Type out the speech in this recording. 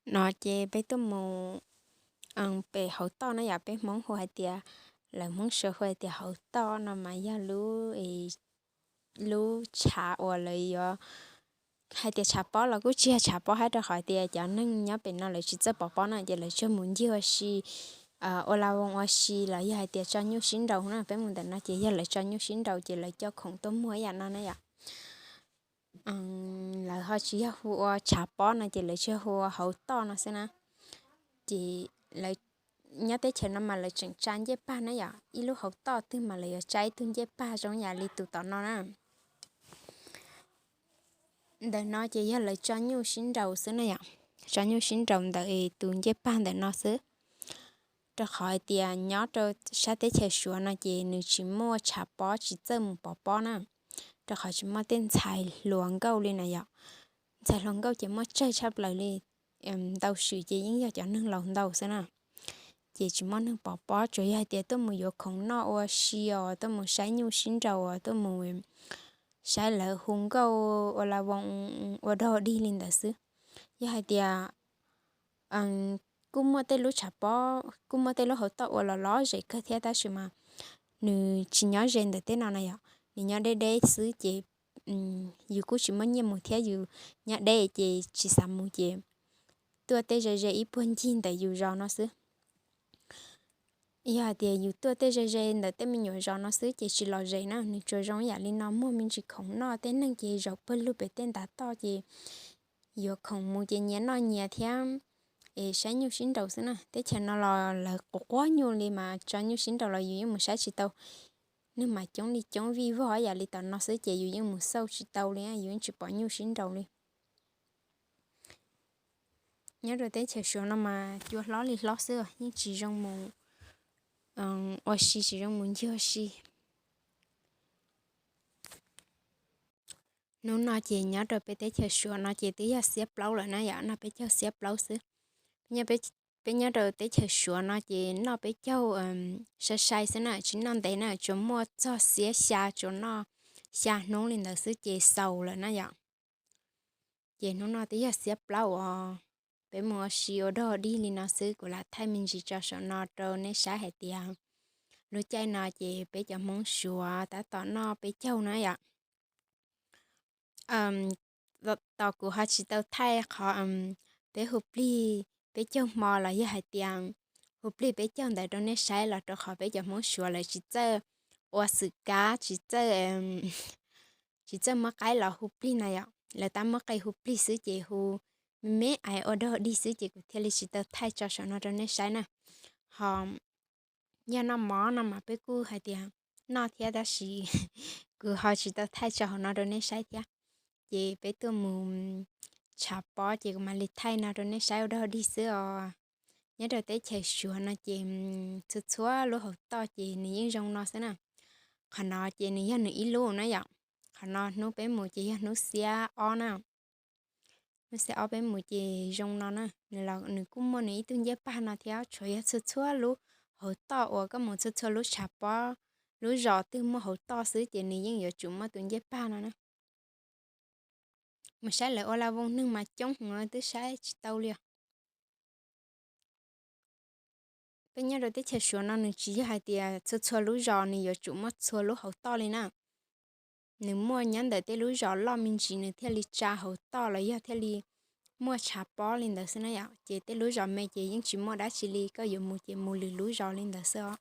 no ces peb tuaj mus pem hauv toj na yom, peb Hmoob hu hais tias, lawv Hmoob Suav hu hais tias hauv toj no mas yog lub, lub tshav uas lawv yuav hais tias tshav pob los kuj tsis yog tshav pob hab, rau qhov tias cov neeg nyob pem no lawv tsis txawj pov pob na, ces lawv tsuas mus ncig ua si, ua la voos ua si los yog hais tias tso nyuj sib nraus na. Peb mus ntawm no ces yog lawv tso nyuj sib nraus ces lawv coj khoom tuaj muag ib yam no na yom. Lawv ho tsis yog hu ua tshav pob no ces lawv tsuas hu ua hauv toj no xwb na. Ces lawv nyob teb chaws no mas lawv tseem tsa ncej pag na yom, ib lub hauv toj twg mas lawv yuav tsa ib tug ncej pag zoo yam li tus tom no na. Ntawm no ces yog lawv tso nyuj sib nraus xwb na yom, tso nyuj sib nraus ntawm tus ncej pag ntawm no xwb. Rau qhov hais tias nyob rau sab teb chaws Suav no ces nws tsis muaj tshav pob, tsis txawj mus pov pob na, rau qhov tsis muaj tej ntxhais hluas nkauj li na yom. Ntxhais hluas nkauj ces muaj tsawg tshaj plaws li, ntau swm ces yeej yog cov neeg laus ntau xwb na. Ces tsis muaj neeg pov pob, tsuas yog hais tias tuaj mus yuav khoom noj ua si os, tuaj mus saib nyuj sib nraus os, tuaj mus saib lawv hu nkauj ua la voos ua dog dig li ntawd xwb. Yog hais tias kuj muaj tej lub tshav pob, kuj muaj tej lub hauv toj ua los lom zem kawg thiab, tab sis mas nws tsis nyob ze ntawm tej no na yom, nws nyob deb deb xwb ces yus kuj tsis muaj nyiaj mus thiab, yus nyob deb ces tsis xav mus ces tuaj tej ze ze ib puag ncig ntawm yus zos no xwb. Yog hais tias yus tuaj tej ze ze ntawm tej me nyuam zos no xwb ces tsis lom zem na, nws tsuas zoo yam li no, muag me ntsis khoom noj, tej neeg ces zaum pawg lug pem tej ntav toj ces yuav khoom mus ces nyias noj nyias thiab es saib nyuj sib nraus xwb na. Teb chaws no los lawv quav quab nyuj li mas tso nyuj sib nraus los yus yeej mus saib tsis tau. Neeg mas coob li coob vij vog yam li tom no xwb ces yus yeej mus xauj tsis tau li, yus yeej tsis pom nyuj sib nraus li. Nyob rau teb chaws Suav no mas cua hlob li hlob xwb, yeej tsis zoo mus ua si, tsis zoo mus ncig ua si. Hnub no ces nyob rau peb teb chaws Suav no ces twb yog xiab plaub lawm na yom, noj peb caug xiab plaub xwb. Peb nyob rau teb chaws Suav no ces noj peb caug sai sai xwb na, tsis noj ntev na, tsuas muaj txog xiab xya, tsuas noj xya hnub li ntawd xwb ces xaus lawm na yom. Ces hnub no twb yog xiab plaub uas peb mus ua si ua dog dig li no xwb, kuv lam thaij me ntsis tso saum no rau nej saib hais tias lub caij no ces peb cov Hmoob Suav tab tom noj peb caug na yom. Tos kuv ho tsis tau thaij qhov peb hu plig peb caug hmo los yog hais tias hu plig peb caug ntawd rau nej saib los rau qhov peb cov Hmoob Suav lawv tsis txawj ua xwm kab, tsis txawj, tsis txawj muab qaib los hu plig na yom, lawv tab muab qe hu plig xwb ces hu me me ais ua dog dig xwb ces kuv thiaj li tsis tau thaij tso saum no rau nej saib na. Ho yog noj mov no mas peb kuj hais tias noj thiab tab sis kuv ho tsis tau thaij tso hauv no rau nej saib thiab. Ces peb tuaj mus tshav pob ces kuv mam li thaij no rau nej saib ua dog dig xwb os. Nyob rau teb chaws Suav no ces txhua txhua lub hauv toj ces nws yeej zoo no xwb na. Qhov no ces nws yog nws ib lub na yom. Qhov no hnub peb mus ces yog hnub xiab ob na. Hnub xiab ob peb mus ces zoo no na. Nws kuj muaj nws ib tug ncej pag no thiab, tsuas yog txhua txhua lub hauv toj uas koj mus txhua txhua lub tshav pob, lub zos twg muaj hauv toj xwb ces nws yeej yuav tsum muaj tus ncej pag no na. Mus saib lawv ua la voos neeg mas coob heev twb saib tsis tau li os. Peb nyob rau teb chaws Suav no nws tsis yog hais tias txhua txhua lub zos nws yuav tsum muaj txhua lub hauv toj li na. Nws muaj nyob ntawm tej lub zos loj me ntsis nws thiaj li tsa hauv toj los yog thiaj li muaj tshav pob li ntawd xwb na yom. Ces tej lub zos me ces yeej tsis muaj dab tsi li, koj yuav mus ces mus lwm lub zos li ntawd xwb os.